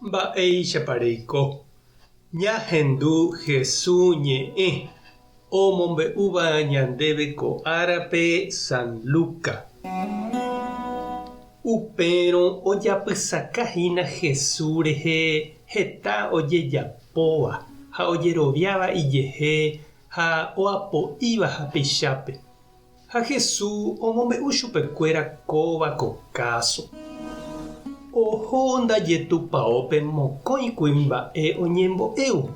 Mba'éichapa reiko? Ñahendu Hesu ñe'ẽ omombe'úva ñandéve ko árape San Luca. Upérõ ojapysaka hína Hesu rehe heta ojejapóva ha ojeroviáva ijehe ha oapo'íva hapichápe. Ha Jesús omombe'u chupekuéra kóva ko káso. Oho ndaje tupaópe mokõi kuimba'e oñembo'évo,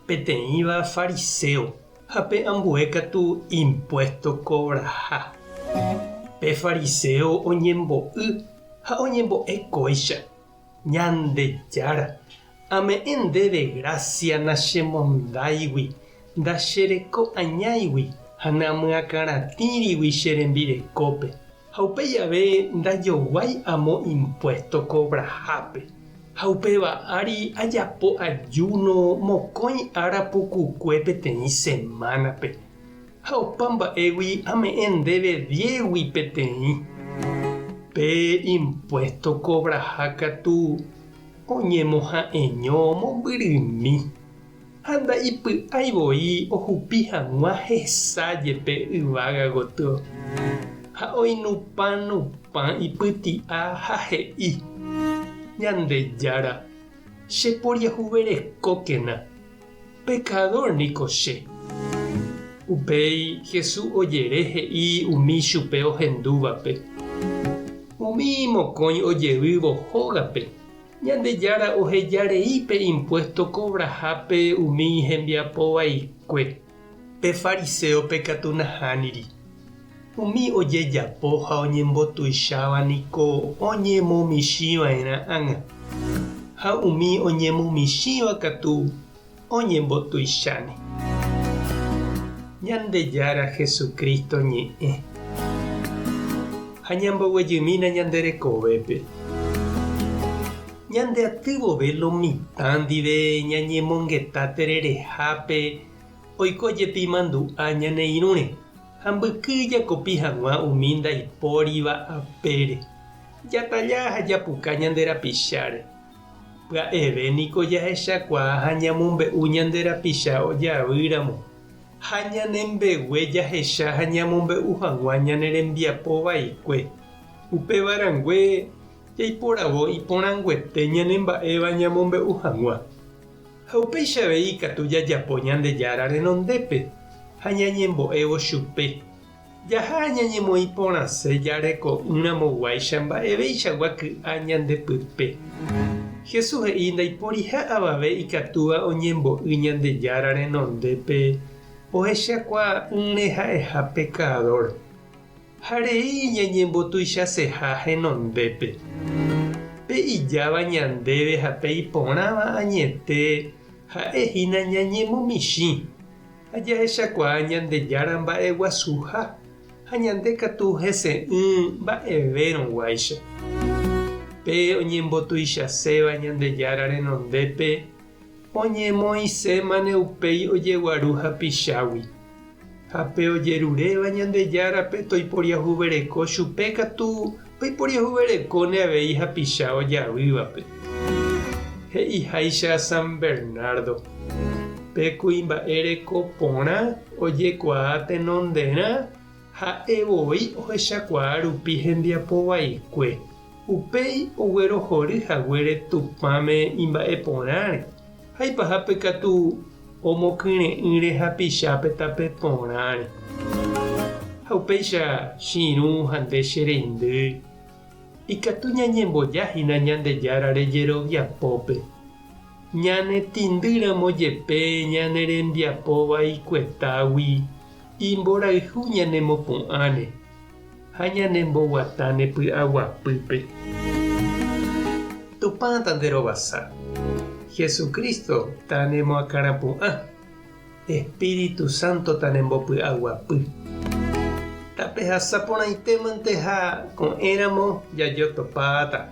peteĩva fariséo ha pe ambue katu impuésto kovraha. Pe fariséo oñembo'y ha oñembo'e kóicha, Ñandejára, ame'ẽ ndéve grásia nachemondáigui, ndachereko añáigui ha namyakãratĩrigui che rembirekópe, ha upéi ave ndajoguái amo impuésto kovrahápe. Ha upéva ári ajapo ajúno mokõi ára pukukue peteĩ semánape. Ha opa mba'égui ame'ẽ ndéve diégui peteĩ. Pe impuésto kovraha katu oñemoha'eño mombyrymi, ha nda'ipy'ái voi ohupi hag̃ua hesa jepe yvága gotyo. Ha oinupã nupã ipyti'a ha he'i, Ñandejára, cheporiahuverekókena. Pekadór niko che. Upéi Jesús ojere he'i umi chupe ohendúvape, Umi mokõi ojevývo hógape, Ñandejára oheja rei pe impuésto kovrahápe umi hembiapo vaikue, pe fariséope katu nahániri. Umi ojejapo ha oñembotuicháva niko oñemomichĩva'erã ág̃a, ha umi oñemomichĩva katu oñembotuicháne. Ñandejára Jesucristo ñe'ẽ. Ha ñamboguejymína ñande rekovépe. Ñande aty vove lo mitã ndive ñañemongeta tererehápe Oiko jepi mandu'a ñane irũre ha mbyky jakopi hag̃ua umi ndaipóriva apére. Jatalla ha japuka ñande rapicháre. Pya'eve niko jahechakuaa ha ñamombe'u ñande rapicha ojavýramo, ha ñane mbegue jahecha ha ñamombe'u hag̃ua ñane rembiapo vaikue. Upéva rangue jaiporavo iporãnguete ñane mba'éva ñamombe'u hag̃ua. Ha upéicha avei ikatu jajapo Ñandejára renondépe ha ñañembo'évo chupe. Jaha ñañemoĩ porãse jareko'ỹramoguáicha mba'eveichagua ky'a ñande pype. Jesús he'i ndaiporiha avave ikatúva oñembo'y Ñandejára renondépe ohechakuaa'ỹre ha'eha pekadór. Ha rei ñañembotuichaseha henondépe. Pe ijáva ñandéve ha pe iporãva añete ha'e hína ñañemomichĩ, ha jahechakuaa Ñandejára mba'eguasuha, ha ñande katu hese'ỹ mba'evérõguáicha. Pe oñembotuichaséva Ñandejára renondépe Oñemoĩsémane upéi ojeguaru hapichágui. Ha pe ojeruréva Ñandejárape toiporiahuvereko chupe katu oiporiahuverekóne avei hapicha ojavývape. He'iháicha San Bernardo, Pe kuimba'e reko porã ojekuaa tenonderã ha'e voi ohechakuaa rupi hembiapo vaikue. Upéi oguerohory haguére Tupãme imba'e porãre, ha ipahápe katu omokyre'ỹre hapichápe tape porãre. Ha upéicha che irũ ha nde che reindy, ikatu ñañemboja hína Ñandejárare jeroviapópe. Ñane tĩndýramo jepe ñane rembiapo vaikuetágui, imborayhu ñanemopu'ãne. Ha ñanemboguatáne py'aguapýpe. Tupã tanderovasa. Jesucristo tanemoakãrapu'ã. Espíritu Santo tanembopy'aguapy. Tapehasa porãitémante ha ko'ẽramo jajotopáta.